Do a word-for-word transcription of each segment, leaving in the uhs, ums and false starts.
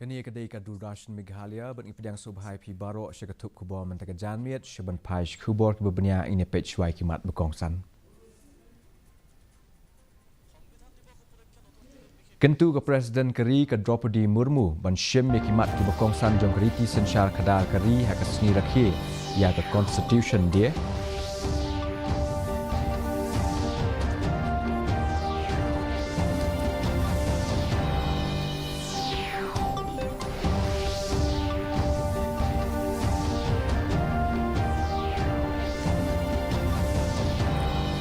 Kane ka dei ka Doordarshan Meghalaya, bad ngi pdiang sngewbha ïa phi baroh sha ka thup khubor mynta ka janmiet, sha ban phai sha ki khubor kiba bniah, ngin ïa peit shuwa ïa ki mat ba kongsan. Kyntu ka President ka ri ka Droupadi Murmu ban shim ïa ki mat kiba kongsan jong ka riti synshar khadar ka ri ha ka sngi rakhe ïa ka Constitution Day.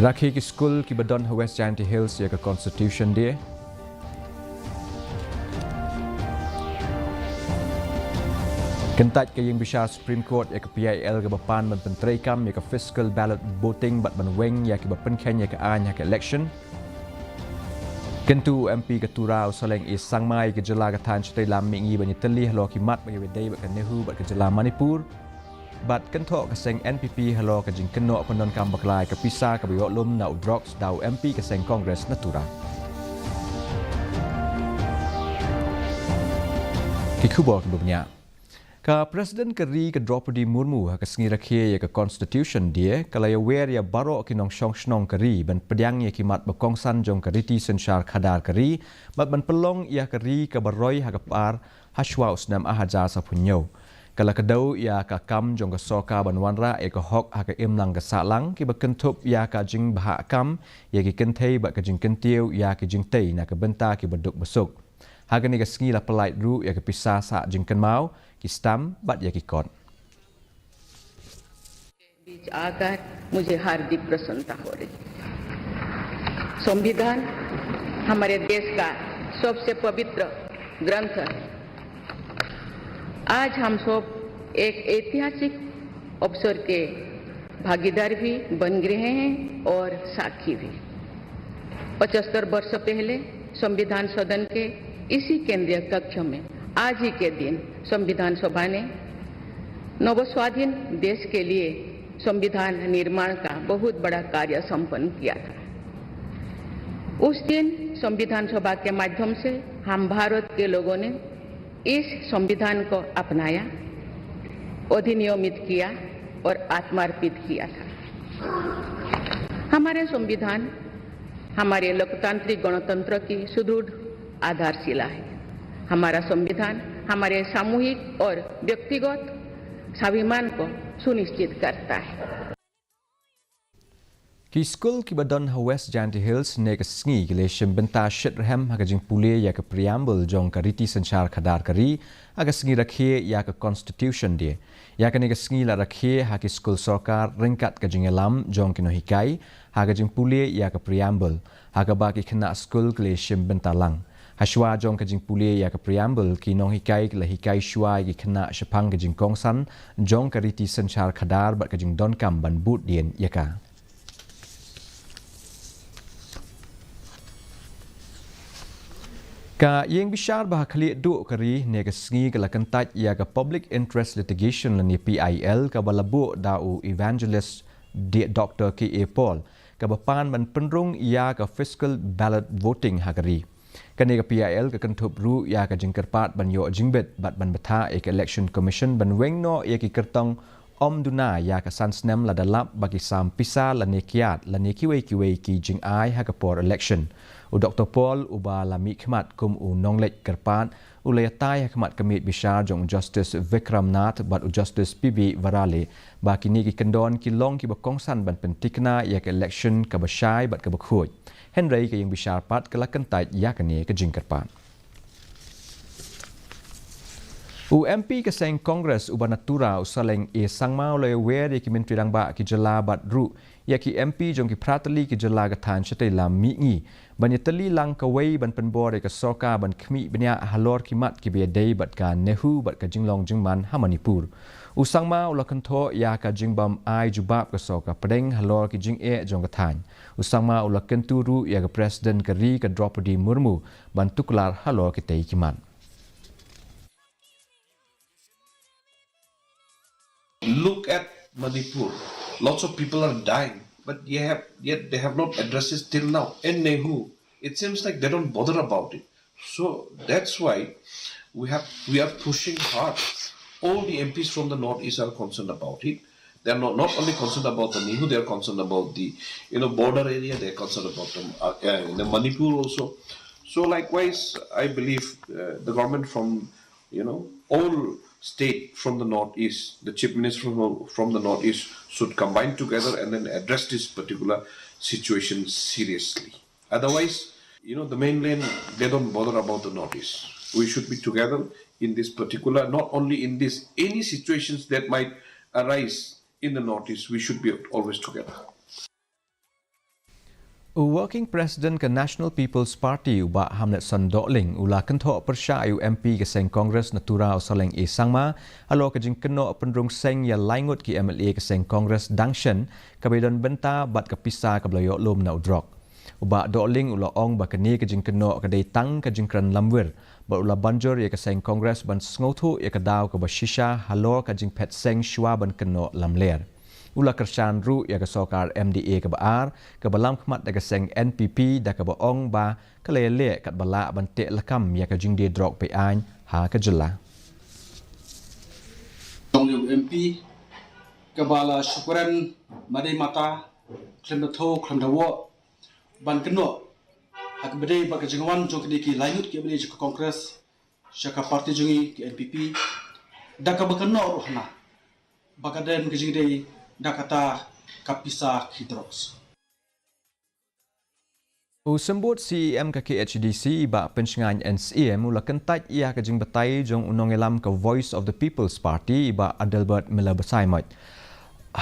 Rakhe ki skul kiba don ha West Jaintia Hills ïa ka Constitution Day. Kyntait ka ïing bishar Supreme Court ïa ka P I L kaba pan ban pyntreikam ïa ka fiscal ballot voting bad ban weng ïa kiba pynkheiñ ïa ka aiñ ha ka election. Kyntu u M P ka Tura u Saleng A Sangma ïa ka jylla ka thaiñ shatei lam mihngi ban ïatylli halor ki mat ba ïadei bad ka NEHU bad ka jylla Manipur. Bad kynthoh ka seng N P P halor ka jingkynnoh pyndonkam bakla ïa ka pisa kaba ïoh lum na u drugs da u M P ka seng Congress na Tura. Ki khubor kiba bniah. Ka President ka ri ka Droupadi Murmu ha ka sngi rakhe ïa ka Constitution Day ka la ïawer ïa baroh ki nongshong shnong ka ri ban pdiang ïa ki mat ba kongsan jong ka riti synshar khadar ka ri, bad ban pynlong ïa ka ri kaba roi ha ka par ha shuwa u snem ar hajar saphew hynñiew. Ka la kdew ïa ka kam jong ka sorkar ban wanrah ïa ka hok ha ka imlang ka sahlang, kiba kynthup ïa ka jingbhah kam ïa ki kynthei bad ka jingkyntiew ïa ki jingtei na ka bynta kiba duk ba suk. Ha kane ka sngi la pyllait ruh ïa ka pisa sah jingkynmaw, ki stamp bad ïa ki kot. बीच आकर मुझे हार्दिक प्रसन्नता हो रही है। संविधान हमारे देश का सबसे पवित्र ग्रंथ है। आज हम सब एक ऐतिहासिक अवसर के भागीदार भी बन रहे हैं और साक्षी भी। पचहत्तर वर्ष पहले संविधान सदन के इसी केंद्रीय कक्ष में आज ही के दिन संविधान सभा ने नवस्वाधीन देश के लिए संविधान निर्माण का बहुत बड़ा कार्य संपन्न किया था। उस दिन संविधान सभा के माध्यम से हम भारत के लोगों ने इस संविधान को अपनाया, अधिनियमित किया और आत्मार्पित किया था। हमारे संविधान हमारे लोकतांत्रिक गणतंत्र की सुदृढ़ आधारशिला है। हमारा संविधान हमारे सामूहिक और व्यक्तिगत स्वाभिमान को सुनिश्चित करता है। Ki skul kiba don ha West Jaintia Hills ne ka sngi ki la shim bynta shitrhem ha ka jingpule ïa ka preamble jong ka riti synshar khadar ka ri ha ka sngi rakhe ïa ka Constitution Day. Ïa kane ka sngi la rakhe ha ki skul sorkar ryngkat ka jingïalam jong ki nonghikai ha ka jingpule ïa ka preamble ha kaba ki khynnah skul ki la shim bynta lang. Hashwa jong ka jingpule ïa ka preamble, ki nonghikai ki la hikai shuwa ïa ki khynnah shaphang ka jingkongsan jong ka riti synshar khadar bad ka jingdonkam ban bud dien ïa ka. Ka ïing bishar ba ha khlieh duh ka ri ne ka sngi ka la kyntait ïa ka Public Interest Litigation lane P I L kaba la buh da u Evangelist Doctor K A Paul, kaba pan ban pynrung ïa ka fiscal ballot voting ha ka ri. Kane ka P I L ka kynthup ruh ïa ka jingkyrpad ban ïoh jingbit bad ban bthah ïa ka Election Commission ban weng noh ïa ki kyrtong ym duna ïa ka san snem lada lap ba ki sam pisa lane kiad lane kiwei kiwei ki jingai ha ka por election. U Doctor Paul, uba la mihkhmat kum u nongleit kyrpad, u la ïatai ha khmat ka miet bishar jong u Justice Vikram Nath bad u Justice P B Varale ba kine ki kyndon ki long kiba kongsan ban pynthikna ïa ka election kaba shai bad kaba khuid. Hynrei ka ïing bishar pat ka la kyntait ïa kane ka jingkyrpad. U M P ka seng Congress uba na Tura, u Saleng A Sangma, u la ïawer ïa ki myntri rangbah ki jylla bad ruh ïa ki M P jong ki phra tylli ki jylla ka thaiñ shatei lam mihngi ban ïatylli lang kawei ban pynbor ïa ka sorkar ban khmih bniah halor ki mat kiba ïadei bad ka NEHU bad ka jinglong jingman ha Manipur. U Sangma u la kynthoh ïa ka jingbym ai jubab ka sorkar pdeng halor ki jingeh jong ka thaiñ. U Sangma u la kyntu ruh ïa ka President ka ri ka Droupadi Murmu ban tuklar halor kitei ki mat. Look at Manipur. Lots of people are dying, but you have, yet they have not addressed it till now. And NEHU, it seems like they don't bother about it. So that's why We have we are pushing hard. All the M Ps from the northeast are concerned about it. They are not, not only concerned about the NEHU, they are concerned about the, you know, border area. They are concerned about them uh, uh, in the Manipur also. So likewise, I believe uh, the government from, you know, all state from the northeast, the chief minister from, from the northeast should combine together and then address this particular situation seriously. Otherwise, you know, the mainland, they don't bother about the northeast. We should be together in this particular, not only in this, any situations that might arise in the northeast, we should be always together. U Working President ka National People's Party u Bah Hamletson Dohling u la kynthoh pyrshah ïa u M P ka seng Congress na Tura u Saleng A Sangma halor ka jingkynnoh pynrung seng ïa laingut ki M L A ka seng Congress dang shen kaba ïadon bynta bad ka pisa kaba la ïoh lum na u drok. U Bah Dohling u la ong ba kane ka jingkynnoh ka dei tang ka jingkren lamwir bad u la banjur ïa ka seng Congress ban sngewthuh ïa ka daw kaba shisha halor ka jingphet seng shuwa ban kynnoh lamler. U la kyrshan ruh ïa ka sorkar M D A kaba ar kaba lam khmat da ka seng N P P da kaba ong ba ka la ïaleh katba lah ban teh lakam ïa ka jingdie drok be-aiñ ha ka jylla. Ong ïa u M P kaba la shu kren mada mata khlem da thew khlem da woh ban kynnoh ha kaba dei ba ka jingwan jong kine ki laingut ki M L A jong ka Congress sha ka party jong ngi ki N P P da kaba kynnoh ruh hana ba ka don ka jingdei da kata ka pisa ki drugs. U Symbud C E M ka K H A D C i Bah Pynshngaiñ N C M u la kyntait ïa ka jingbatai jong u nongïalam ka Voice of the People's Party i Bah Adelbert Miller Basaiawmoit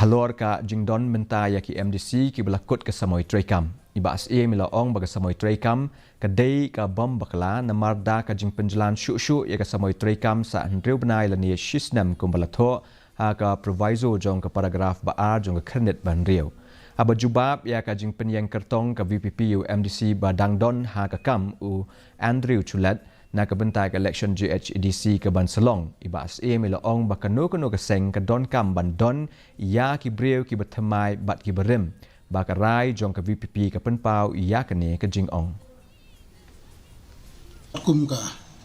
halor ka jingdon mynta ïa ki M D C kiba la kut ka samoi treikam. I Bah Syiem i la ong ba ka samoi treikam ka dei ka bym bakla namar da ka jingpynjlan shuh shuh ïa ka samoi treikam sa hynriew bnai lane shisnem kumba la thoh ha ka proviso jong ka paragraph ba ar jong ka khyrnit ba hynriew. Haba jubab ïa ka jingpynïeng kyrtong ka V P P ïa u M D C ba dang don ha ka kam u Andrew Chulet na ka bynta ka election G H A D C ka ban sa long, i Bah Syiem i la ong ba kano kano ka seng ka donkam ban don ïa ki briew kiba thymmai bad kiba rim ba ka rai jong ka V P P ka pynpaw ïa kane ka jingong. Kum ka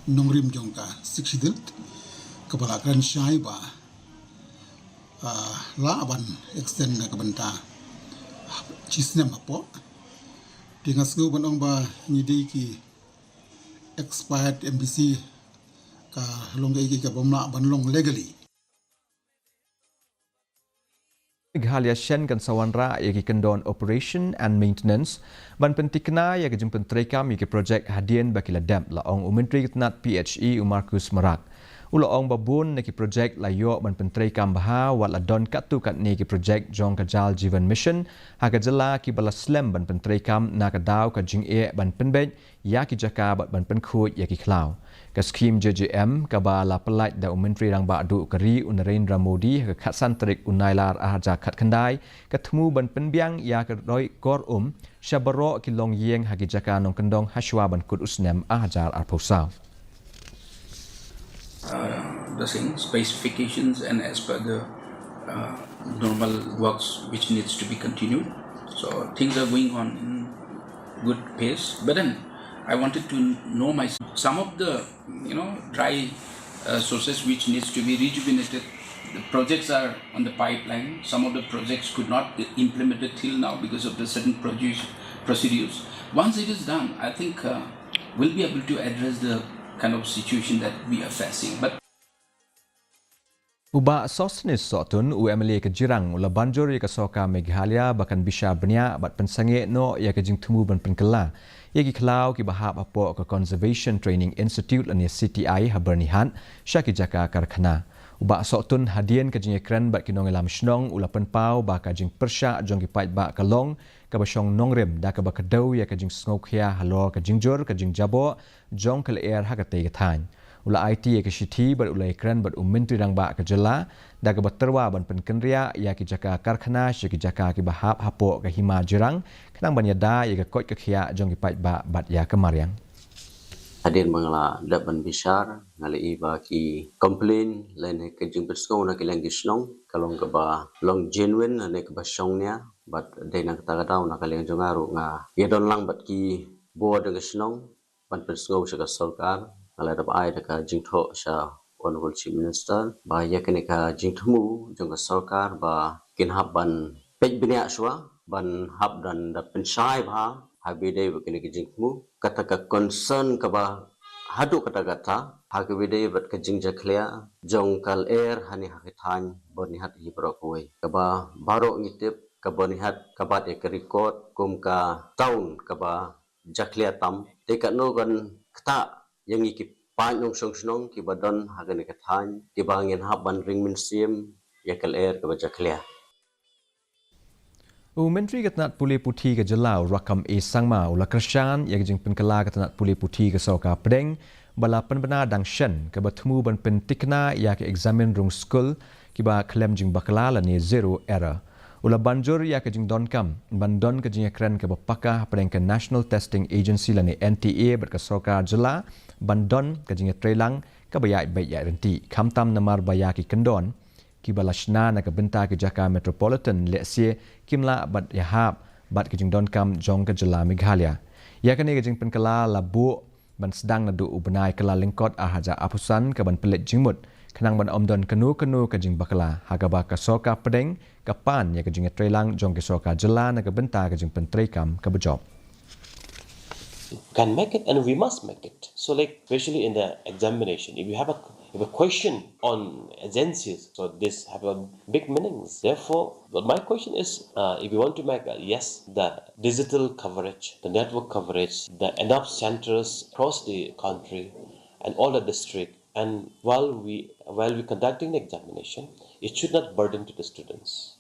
nongrim jong ka Sixth Schedule kaba la kren shai ba ah, lah ban extend na ka bynta shisnem hapoh. Te nga sngew ban ong ba ngi dei ki expired M D C ka long kaei kaei ka bym lah ban long legally. Meghalaya shen kan sa wanrah ïa ki kyndon operation and maintenance ban pynthikna ïa ka jingpyntreikam ïa ki projek hadien ba ki la dep, la ong u Myntri ka tnat P H E u Marcuise Marak. U la ong ba bun na ki projek la ïoh ban pyntreikam bha wat la don katto katne ki projek jong ka Jal Jeevan Mission ha ka jylla kiba la slem ban pyntreikam na ka daw ka jingeh ban pynbeit ïa ki jaka bad ban pynkhuid ïa ki khlaw. Ka skhim J J M kaba la pyllait da u Myntri Rangbah Duh ka ri u Narendra Modi ha ka khatsan tarik u Nailar ar hajar khatkhyndai ka thmu ban pynbiang ïa ka roi kor um sha baroh ki longïing ha ki jaka nongkyndong hashwa ban kut u snem ar hajar arphew saw. Uh, the same specifications and as per the uh, normal works which needs to be continued. So things are going on in good pace. But then I wanted to know myself some of the you know dry uh, sources which needs to be rejuvenated. The projects are on the pipeline. Some of the projects could not be implemented till now because of the certain produce procedures. Once it is done, I think uh, we'll be able to address the kind of situation that we are facing. But U Bah Sosthenes Sohtun, u M L A ka Jirang, u la banjur ïa ka sorkar Meghalaya ba kan bishar bniah bad pynsangeh noh ïa ka jingthmu ban pynkylla ïa ki khlaw kiba hap hapoh ka Conservation Training Institute lane C T I ha Byrnihat sha ki jaka karkhana. U Bah Sohtun hadien ka jingïakren bad ki nongïalam shnong u la pynpaw ba ka jingpyrshah jong ki paidbah ka long kaba shong nongrim da kaba kdew ïa ka jingsngewkhia halor ka jingjur ka jingjaboh jong ka lyer ha katei ka thaiñ. U la aiti ïa ka shithi bad u la ïakren bad u Myntri Rangbah ka jylla da kaba tyrwa ban pynkynriah ïa ki jaka karkhana sha ki jaka kiba hap hapoh ka hima Jirang khnang ban ïada ïa ka koit ka khiah jong ki paidbah bad ïa ka mariang. Hadien ba nga la dep ban bishar nga la i ba ki complain lane ka jingpynsngew na ki liang ki shnong ka long kaba long genuine lane kaba shongnia bad dei na kata ka daw na ka liang jong nga ruh nga ïadon lang bad ki bor jong ka shnong ban pynsngew sha ka sorkar Nga la dep ai da ka jingthoh sha Honorable Chief Minister ba ïa kane ka jingthmu jong ka sorkar ba kin hap ban peit bniah shuwa, ban hap ban da pynshai bha ha kaba ïadei bad kane ka jingthmu. Kata ka concern kaba haduh katta katta ha kaba ïadei bad ka jingjakhlia jong ka lyer hangne ha ki thaiñ Byrnihat hi baroh kawei, kaba baroh ngi tip ka Byrnihat ka bat ïa ka record kum ka town kaba jakhlia tam. Te katno kan ktah ïa ngi ki paid nongshong shnong kiba don ha kane ka thaiñ, kiba ngin hap ban ring mynsiem ïa ka lyer kaba jakhlia. U Myntri ka tnat pule puthi ka jylla u Rakkam A Sangma u la kyrshan ïa ka jingpynkylla ka tnat pule puthi ka sorkar pdeng ba la pynbna dang shen kaba thmu ban pyntikna ïa ka eksamin rung skul kiba khlem jingbakla lane zero error. U la ban jur ïa ka jingdonkam ban don ka jingïakren kaba paka hapdeng ka National Testing Agency lane N T A bad ka sorkar jylla ban don ka jingïatreilang kaba ïaid beit ïaid ryntih, khamtam namar ba ïa ki kyndon kiba la shna na ka bynta ki jaka metropolitan lehse kim lah ban ïahap bad ka jingdonkam jong ka jylla Meghalaya. Ïa kane ka jingpynkylla la buh ban sdang naduh u bnai Kyllalyngkot arhajar arphew san kaban pynleit jingmut khnang ban ym don kano kano ka jingbakla, ha kaba ka sorkar pdeng ka pan ïa ka jingïatreilang jong ka sorkar jylla na ka bynta ka jingpyntreikam kaba jop. Can make it, and we must make it. So, like, especially in the examination, if you have a if a question on agencies, so this have a big meanings. Therefore, but my question is, uh, if you want to make a, yes, the digital coverage, the network coverage, the enough centers across the country, and all the district, and while we while we conducting the examination, it should not burden to the students.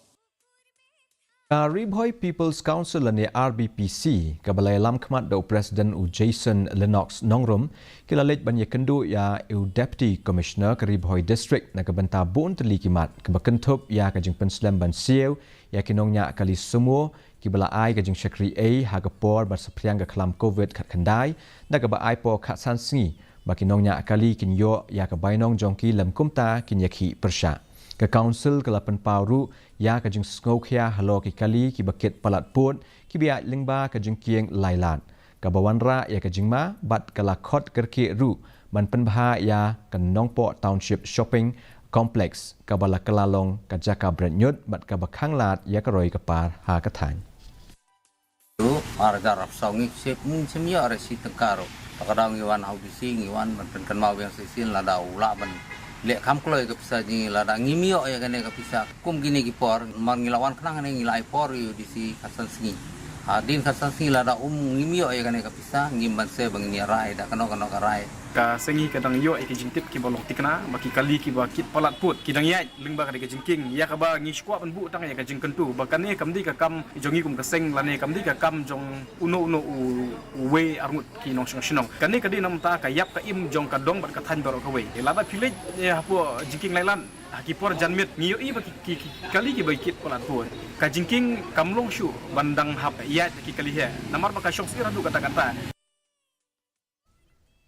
Ka Ri Bhoi People's Council lane R B P C kaba la ïalam khmat da u President u Jason Lennox Nongrum ki la leit ban ïakynduh ïa u Deputy Commissioner ka Ri Bhoi District na ka bynta bun tylli ki mat kaba kynthup ïa ka jingpynslem ban siew ïa ki nongñiah kali sumo kiba la ai ka jingshakri ei ha ka por ba saphriang ka khlam Covid khatkhyndai da kaba ai por khatsan sngi ba ki nongñiah kali kin ïoh ïa ka bainong jong ki lymkumta kin ïakhih pyrshah. Ka Council ka la pynpaw ruh ïa ka jingsngewkhia halor ki kali kiba kit palat pud kiba ïaid lyngba ka jingkieng Lailad kaba wanrah ïa ka jingma bad ka la khot kyrkieh ruh ban pynbha ïa ka Nongpoh Township Shopping Complex kaba la kylla long ka jaka bret ñiut bad kaba khanglad ïa ka roi ka par ha ka thaiñ. Ruh, arhajar arphew saw ngi sep ngi shem ïoh re shi tyngka ruh. Ta ka daw ngi wan ha u D C ngi wan ban pynkynmaw biang shisien lada u lah ban leh kham kloi ka pisa jong ngi lada ngim ïoh ïa kane ka pisa kum kine ki por namar ngi la wan khnang ne ngi la ai por ïa u D C khatsan sngi. Hadien khatsan sngi lada um ngim ïoh ïa kane ka pisa ngim banse ba ngin ïa rai da kano kano ka rai. Ka seng ngi ka dang ïoh ïa ki jingtip kiba long thikna ba ki kali kiba kit palat pud ki dang ïaid lyngba ka dei ka jingkieng ïa kaba ngi shu kwah ban buh tang ïa ka jingkyntu ba kane kam dei ka kam jong ngi kum ka seng lane kam dei ka kam jong uno uno u uwei arngut ki nongshong shnong. Kane ka dei namar ka ïap ka im jong ka dong bad ka thaiñ baroh kawei. Lada phi leit ïa hapoh jingkieng Lailad ha ki por janmiet ngi ïohi ba ki, ki, ki kali kiba kit palat pud. Ka jingkieng kam long shuh ban dang hap ïaid ki kali hi namar ba ka shong sir haduh katta katta.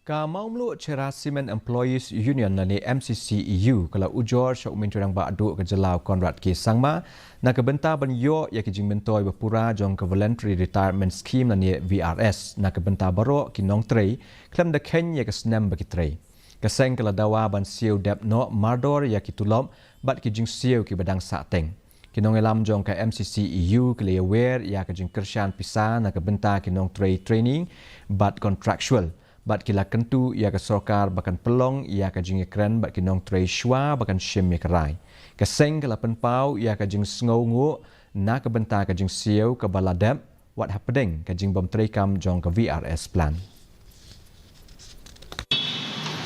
Ka Mawmluh Cherra Cement Employees Union lane M C C E U ka la ujor sha u Myntri Rangbah Duh ka jylla u Conrad K Sangma na ka bynta ban ïoh ïa ki jingmyntoi ba pura jong ka Voluntary Retirement Scheme lane V R S na ka bynta baroh ki nongtrei khlem da kheiñ ïa ka snem ba ki trei. Ka seng ka la dawa ban siew dep noh mardor ïa ki tulop bad ki jingsiew kiba dang sahteng. Ki nongïalam jong ka M C C E U ki la ïawer ïa ka jingkyrshan pisa na ka bynta ki nongtrei training bad contractual bad ki la kyntu ïa ka sorkar ba kan pynlong ïa ka jingïakren bad ki nongtrei shuwa ba kan shim ïa ka rai. Ka seng ka la pynpaw ïa ka jingsngewnguh na ka bynta ka jingsiew kaba la dep wat hapdeng ka jingbym treikam jong ka V R S plan.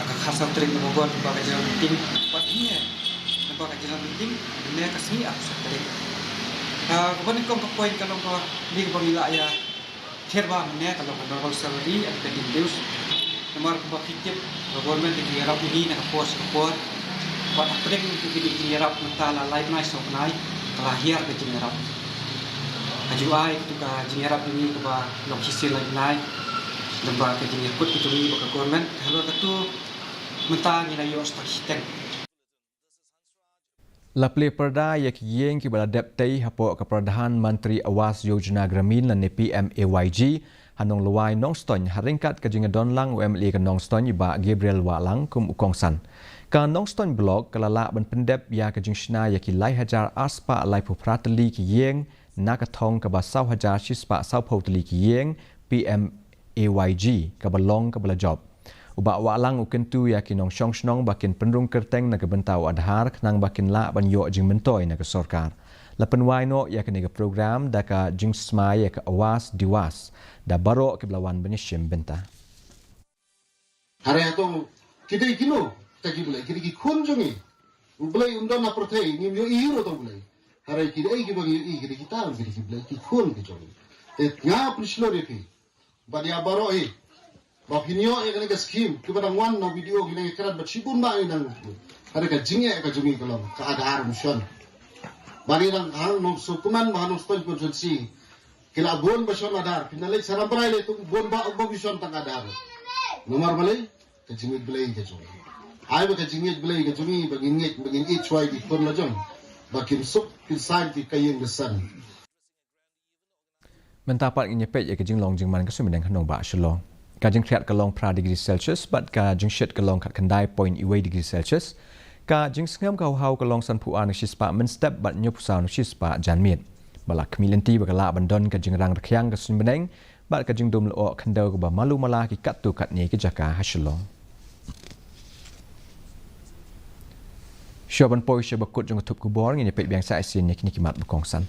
Ka khatsaw tarik November lyngba ka general meeting, wat hynñiew lyngba ka general meeting, mynne ka sngi arphew saw tarik. Kaba nyngkong ka point ka long ba dei kaba ngi la ïa ther ba mynne ka long ka normal salary and pending dues. Namar kumba phi tip, ka government ka ïarap ïa ngi na ka por sha ka por. Wat hapdeng kine ki jingïarap mynta la lai bnai saw bnai ka la hiar ka jingïarap. Ka ju ai katu ka jingïarap ïa ngi kaba long shisien lai bnai. Lyngba ka jingïakut ka jong ngi bad ka government, halor katu mynta ngi la ïoh stad shiteng. La plie pyrda ïa ki ïing kiba la dep tei hapoh ka Pradhan Mantri Awas Yojana Gramin lane P M A Y G ha Nonglwai, Nongstoiñ, ha ryngkat ka jingdon lang u M L A ka Nongstoiñ, i Bah Gabriel Wahlang, kum u kongsan. Ka Nongstoiñ Block ka la lah ban pyndep ïa ka jingshna ïa ki lai hajar arspah laiphew phra tylli ki ïing na ka thong kaba saw hajar shispah sawphew tylli ki ïing P M A Y G kaba long kaba la jop. U Bah Wahlang u kyntu ïa ki nongshong shnong ba kin pynrung kyrteng na ka bynta u Aadhaar khnang ba kin lah ban ïoh jingmyntoi na ka sorkar. La pynwai noh ïa kane ka program da ka jingsmai ïa ka Awas Diwas da baroh kiba la wan ban ïashim bynta. Hare hato ki dei kino kita ki Blei, ki dei ki khun jong ngi. U Blei um don ha pyrthei, ngim ïohi ruh uta u Blei. Hare ki dei kiba ngi ïohi, ki dei kita, ki dei ki Blei, ki khun ki jong ngi. Te nga pynshlur ïa phi. Bad ïa baroh hi ba phin ïoh ïa kane ka skim, kiba dang wan na video, ki dang ïakren bad shibun ba ngi dang. Hare ka jingeh ka jong ngi ka long ka Aadhaar mission. Ba ngi dang hang Nongstoiñ, kumne ba ha Nongstoiñ constituency ki la bun ba shon Aadhaar, phin da leit sha Rambrai lei tu bun ba, ba ki shon tang Aadhaar. Namar balei? Ka jingngeit Blei ka jong ngi. Ai ba ka jingngeit Blei ka jong ngi, ba ngin ngeit, ba ngin ïeit shuwa ïa ki khun la jong, ba kin suk kin saiñ ki ka ïing ka sem. Mynta pat ngin ïa peit ïa ka jinglong jingman ka suiñ bneng ha nongbah Shillong. Ka jingkhriat ka long phra degree Celsius bad ka jingshit ka long khatkhyndai point wei degree Celsius. Ka jingsngem ka hawhaw ka long sanphew ar na shispah mynstep bad hynñiewphew saw na shispah janmiet. Ba la khmih lynti ba ka lah ban don ka jingrang rkhiang ka suiñ bneng bad ka jingdum lyoh khyndew kaba malu mala ha ki katto katne ki jaka ha Shillong. Shuwa ban poi sha ba kut jong ka thup khubor, ngin ïa peit biang sa shisien ïa kine ki mat ba kongsan.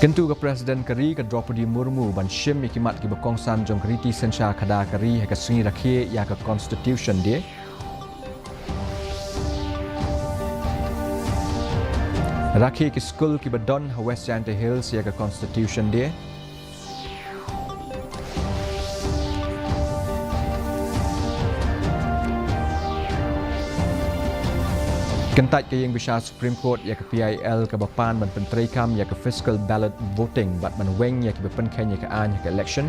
Kyntu ka President ka ri ka Droupadi Murmu ban shim ïa ki mat kiba kongsan jong ka riti synshar khadar ka ri ha ka sngi rakhe ïa ka Constitution Day. Rakhe ki skul kiba don ha West Jaintia Hills ïa ka Constitution Day. Kyntait ka ïing bishar Supreme Court ïa ka P I L kaba pan ban pyntreikam ïa ka fiscal ballot voting bad ban weng ïa kiba pynkheiñ ïa ka aiñ ha ka election.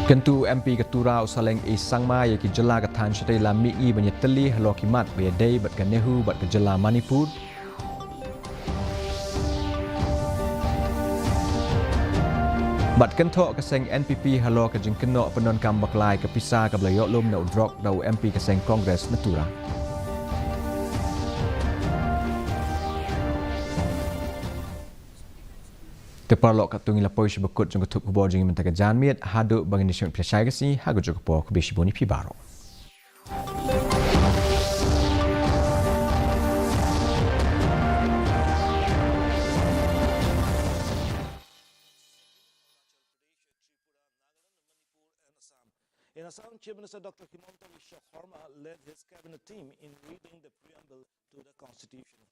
Kyntu u M P ka Tura u Saleng A Sangma ïa ki jylla ka thaiñ shatei lam mihngi ban ïatylli halor ki mat ba ïadei bad ka NEHU bad ka jylla Manipur. Bad kynthoh ka seng N P P halor ka jingkynnoh pyndonkam bakla ïa ka pisa kaba la ïoh lum na u drok da u M P ka seng Congress na Tura. Te paralok, katto ngi la poi sha ba kut jong ka thup khubor jong ngi mynta ka janmiet, haduh ba ngin ïa shim bad phi shai ka sngi, ha kajuh ka por khublei shibun ïa phi baroh. In Assam, Chief Minister Doctor Himanta Biswa Sarma led his cabinet team in reading the preamble to the constitution.